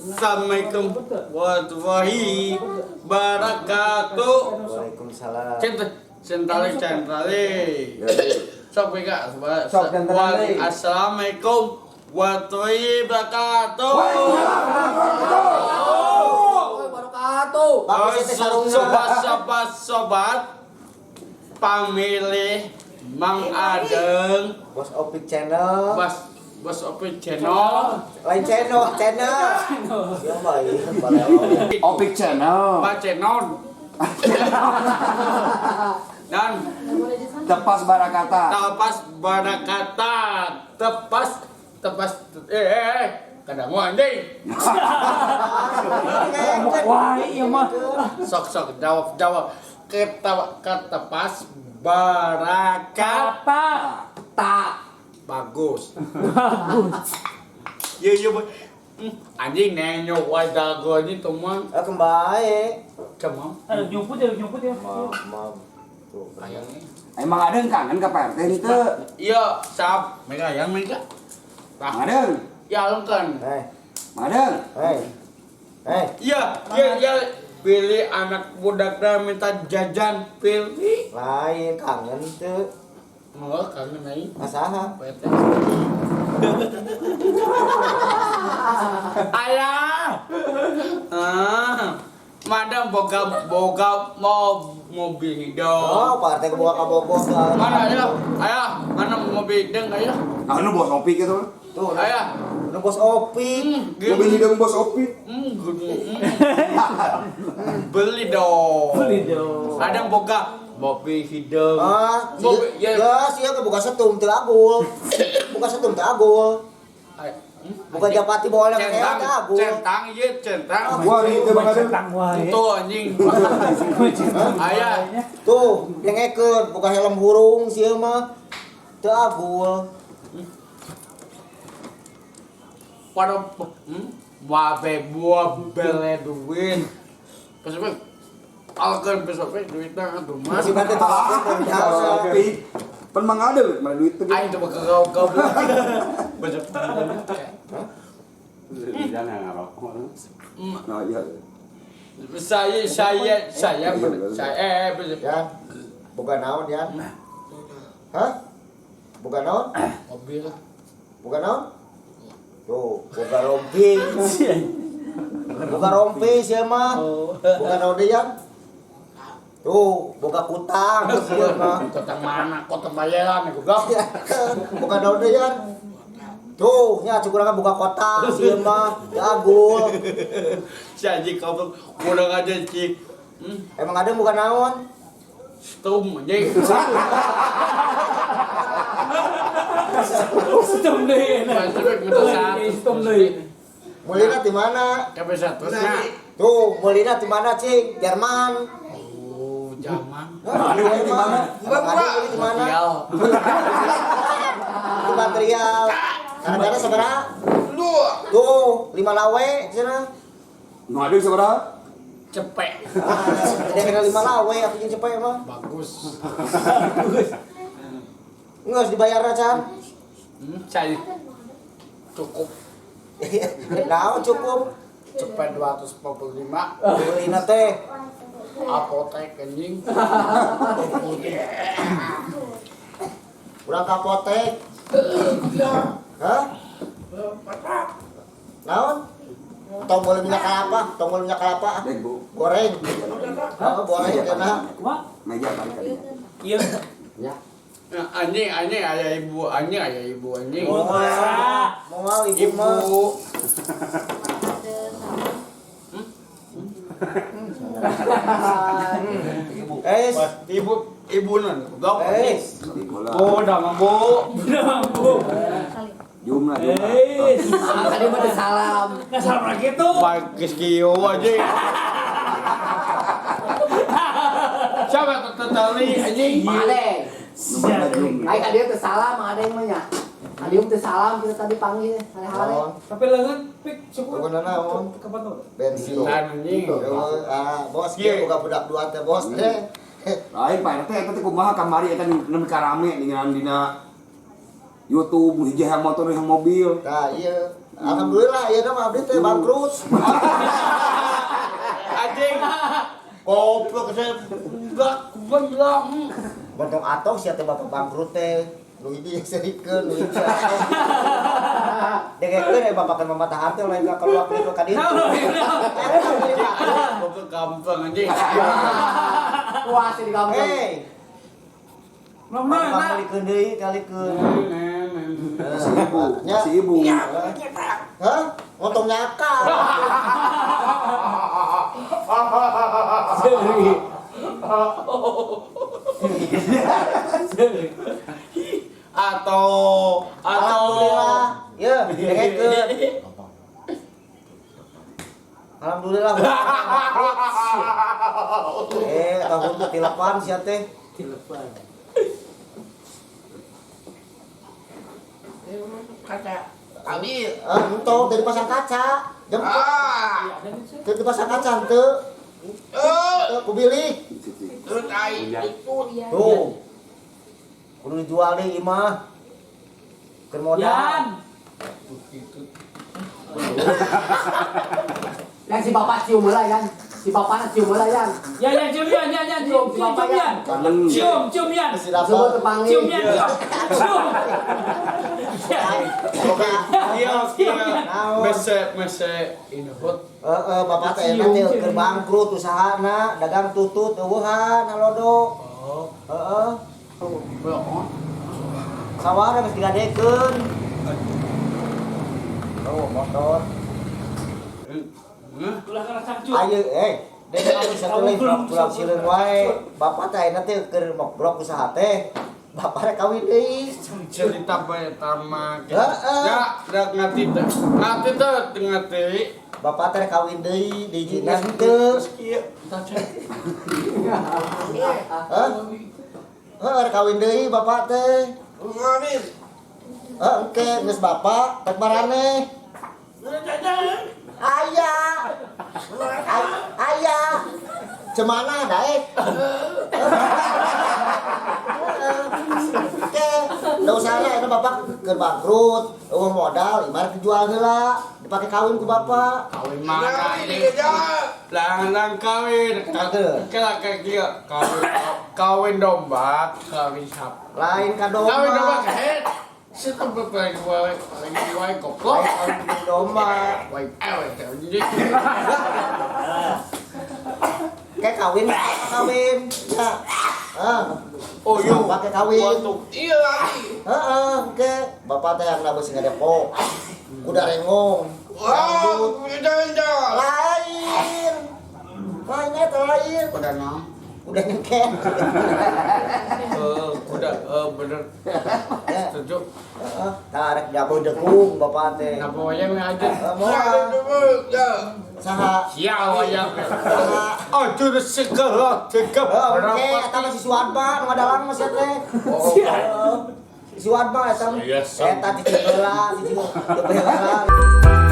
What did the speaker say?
Assalamualaikum warahmatullahi wabarakatuh. Waalaikumsalam. Cinta centrale centrale. Sok wega. Sok, centrale. Assalamualaikum warahmatullahi wabarakatuh. Wabarakatuh. Bagus itu sarungna. Sobat sobat sobat pamilih Mang Adeng. Bos Opik Channel. Bos Bos Opik Channel. Lain channel, channel. Ya baik, balelo. Opik Channel. Pak Channel dan Tepas Barakata. Tepas Barakata, tepas tepas kadang anjing. Wah, iya mah. Sok sok jawab jawab, ketawa ketepas barakat. Kata. Tak. Bagus bagus iya iya. Anjing nenyo wadah gua ini teman. Ah, kembali. Cemang. Ada jemput ya, jemput ya. Maaf, maaf. Tuh. Ayangnya. Emang ada yang kangen ke Pak RT itu? Iya sap mereka yang mereka. Mang Adeng. Ya kan. Eh, Mang Adeng. eh. Eh, Iya iya iya, pilih anak budak dan minta jajan pilih. Lain kangen tuh. Mau kangen aing. Masaha. PT. Ayah. Ah. Madam boga boga mau mobil hidung. Oh, Pak RT kebawa ka Bogor. Mana ayah? Ayah, mana mobil hidung ayah? Nah, nu Bos Opik itu. Tuh, Ayah. nu Bos Opik. Mobil hidung Bos Opik. Beli dong. Beli dong. Ada boga mobil hidung. Ah, Mobil ya, ya. sia ke buka setum teu agul. Buka setum teu agul. Bukan japati bawa yang Centang, teu agul. Centang iya centang. Wah, itu Bang Adeng. Centang wae. Itu anjing. Ayah. Tuh, dengekeun buka helm hurung sia mah. Teu agul. Pada wabe buah bele duit. Pas alkan besok duitnya atuh mas. Masih bantu teu agul Bos Opik. Pan Mang Adeng mana duit tuh. Aing coba ke kau kau. Besok. Jangan ngerokok. Nah, iya. Saya saya saya saya Ya. Bukan naon ya. Hah? Bukan naon? Mobil. Bukan naon? Tuh, buka rompi. Buka rompi sia mah. Bukan naon deui ya? Tuh, buka kutang sia mah. Kota mana? Kota bayaran goblok. Bukan naon deui ya? Tuh, nya cukurangan buka kotak sia mah. Jagul. Si anjing goblok kurang aja sih. Emang ada bukan naon? Stum anjing. Stum deui. Stum deui. Mulina di mana? Sampai satu nya. Tuh, mulina di mana, Cing? Jerman. Oh, zaman. Hah, di mana? Emang ada beli di mana? Material. Itu material. Harganya seberapa? Tuh, 5 lawe cenah. Nu Adeng sabaraha? Cepek. Dia kena 5 lawe, aku jeung cepek mah. Bagus. Enggak harus dibayar Chan. Saya cukup. Nah, cukup. Cepet 245. Beli teh. Apotek anjing. Urang ka apotek. Hah? Naon? Tong boleh minyak kelapa, tong boleh minyak kelapa. Dek, Bu. Goreng. Oh, goreng cenah. Kumaha? Meja balik kali. Iya. Ya. Nah, anjing, anjing, ayah ibu, anjing, ayah ibu, anjing. Moal ibu mah. Ibu. Eh, Ibu, ibu non, goblok. eh. Ibu lah. Bu, dah bu. Bu. Jumlah jumlah. Eh. Tadi mah teu salam. Nggak salam lagi tuh. Bagus kieu anjing. Siapa tetali anjing? Mang Adeng. Nomorna jumlah. Ai ka dieu teu salam Mang Adeng mah nya. Ka dieu teu salam kita tadi panggil hare-hare. Naon? Tapi lengan pik cukup. Bukan naon. Kapan tuh? Bensin. Anjing. Ah, bos, dia buka budak dua teh bos teh. Lain Pak RT eta teh kumaha kamari eta nepi ka rame dengan dina YouTube hiji hayang motor hayang mobil. Nah, iya. Alhamdulillah ieu mah abdi teh bangkrut. Anjing. Goblok saya enggak belah. Bontong atok sia teh bapak bangkrut teh. Nu hiji serikeun, nu hiji atok. Dengekeun bapak kan mamatahan teh lain ka keluar ka ditu. Goblok gampang anjing. Puas di kampung. Hei, Nom nom bapak nah. kalikeun deui, kalikeun. Kasih ibu, kasih ibu. Hah? Ngontong nyaka. Seri. Seri. Atau Alhamdulillah. Ya, dengekeun. Alhamdulillah. Tahun teh tilepan sia teh. Telepon. Kaca. Ambil. Ah, entong teu dipasang kaca. Jemput. Ah. Teu dipasang kaca henteu. Teu ku bilik. Terus ai itu. Tuh. Kudu dijual deui ieu mah. Keur modal. Yan. Yang si bapak cium heula yan. Si bapakna cium heula yan. Ya ya cium yan yan yan cium cium cium yan. Kangen. Cium cium yan. Si Sebut dapat. tepangi. Cium yan. Cium. Boga. Iya, iya. Naon? Mese mese ini hot. Heeh, bapak teh enak teh keur bangkrut usahana, dagang tutut eueuhan halodo. Oh, Heeh. bohong. Sawah geus digadekeun. Oh, motor. Ulah kana cangcut. Ayo, dek aku satu lagi pulang sileun wae. Bapak teh ayeuna teh keur mokrok usaha teh. Bapak rek kawin deui. Cerita pertama. Heeh. Ya, udah ngerti teh. Ngerti teh, ngerti. Bapak teh rek kawin deui, diizinan teu. Iya, entar cek. Hah? Heuh, rek kawin deui bapak teh. Heuh, engke geus bapak rek maraneh. Aya. Aya. Cemana daek? Oke, da usahana eta bapak keur bangkrut, eueuh modal, imah rek dijual heula, dipake kawin ku bapak. Kawin mana ini? Lang kawin. Kalau kayak dia kawin kawin domba, kawin sapi. Lain ka domba. Kawin domba kayak situ paling wae paling wae goblok. Lain kawin domba. Wae ewe jadi. Kayak kawin, kawin. Ya. Ah. Oh yo, Pakai kawin. Iya lagi. Heeh, oke. Bapak teh yang nabus ngadepok. Kuda rengong. Wah, Rambut. jangan. Lain. Lain eta lain. Kuda naon? Kuda nyengket. Kuda bener. Ya. Setuju. Heeh, tarik dapur degung bapak teh. Kenapa wayang aja? Moal. Saha? Sial wayang. Saha? Oh, jurus segala tiga Oke, eta mah si Suadma nu ngadalang mah sia teh. Oh. Si Suadma eta mah. Iya, Eta cicing heula, cicing heula.